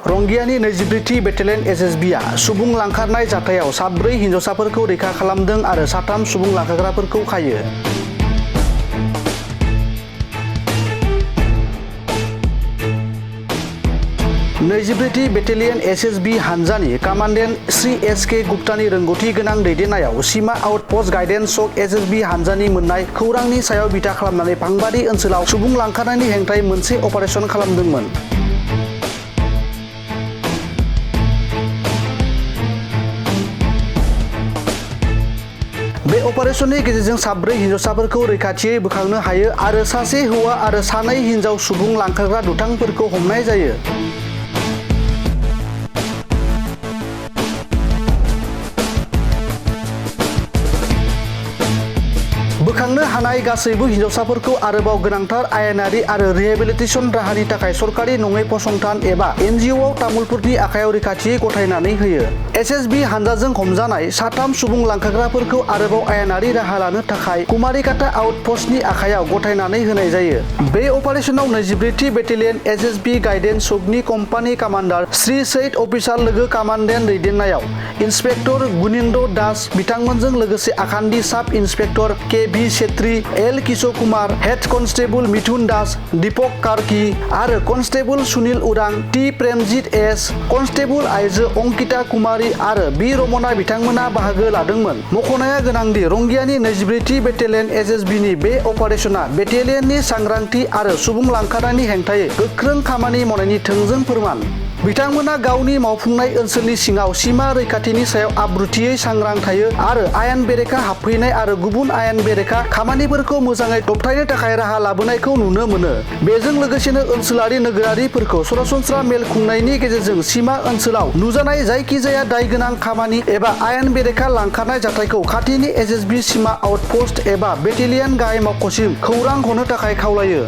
रंगियानि 24थि battalion एसएसबीआ सुबुं लांखारनाय जाथायाव 4 हिनजावसाफोरखौ रैखा खालामदों आरो 3 सुबुं लांखारग्राफोरखौ खायो। नैजिब्रैथि बेटेलियन एसएसबी हानजानि कमान्डेन्ट श्री एस.के. गुप्तानि रोंगौथि गोनां दैदेननायाव सीमा आउटपोस्ट गाइडेन्स चक एसएसबी हानजानि मोन्नाय खौरांनि सायाव बिथा खालामनानै भांबादी ओनसोलाव सुबुं लांखारनायनि हेंथायै मोनसे अपारेशन खालामदोंमोन। बे अपारेशननि गेजेरजों 4 हिनजावसाफोरखौ रैखाथियै बोखांनो हायो आरो सासे हौवा आरो 2 हिनजाव सुबुं लांखारग्रा दुथांफोरखौ हमनाय जायो। बोखांनो हानाय गासैबो हिनजावसाफोरखौ आरोबाव गोनांथार आयेनारि आरो रिहेबिलिटेशन राहानि थाखाय सरकारि नङै फसंथान एबा एनजिअ'आव तामुलपुरनि आखायाव रैखाथियै गथायनानै होयो। एसएसबी हानजाजों हमजानाय 3 सुबुं लांखारग्राफोरखौ आरोबाव आयेनारि राहा लानो थाखाय कुमारिकाटा आउटपस्टनि आखायाव गथायनानै होनाय जायो। बे अपारेशनाव 24थि बेटेलियन एसएसबी गाइडेन्स चकनि company commander Shri Syed officer लोगो कमान्डेन्ट दैदेननायाव इन्सपेक्टर गुनिन्द्र दास बिथांमोनजों लोगोसे आखान्दी sub inspector K V. Chhetri, L. Kishore Kumar, head constable Mithun Das, Deepak Karki आरो कन्स्टेबल सुनील उरां, टी. प्रेमजित एस, कन्स्टेबल आइजो अंकिता कुमारी आरो बी. रमना बिथांमोना बाहागो लादोंमोन। मख'नाया गोनांदि रंगियानि 24थि बेटेलियन एसएसबीनि बे अपारेशना बेटेलियननि सांग्रांथि आरो सुबुं लांखारनायनि हेंथायै गोख्रों खामानि मावनायनि थोंजों फोरमान। बिथांमोना गावनि मावफुंनाय ओनसोलनि सिङाव सीमा रैखाथिनि सायाव आब्रुथियै सांग्रां थायो आरो आयेन बेरेखा हाबफैनाय आरो गुबुन आयेन बेरेखा खामानिफोरखौ मोजाङै दबथायनो थाखाय राहा लाबोनायखौ नुनो मोनो। बेजों लोगोसेनो ओनसोलारि नोगोरारिफोरखौ सरासनस्रा मेल खुंनायनि गेजेरजों सीमा ओनसोलाव नुजानाय जायखिजाया दायगोनां खामानि एबा आयेन बेरेखा लांखारनाय जाथायखौ खाथिनि एसएसबी सीमा आउटपोस्ट एबा बेटेलियन गाहाय मावख'सिम खौरां हरनो थाखाय खावलायो।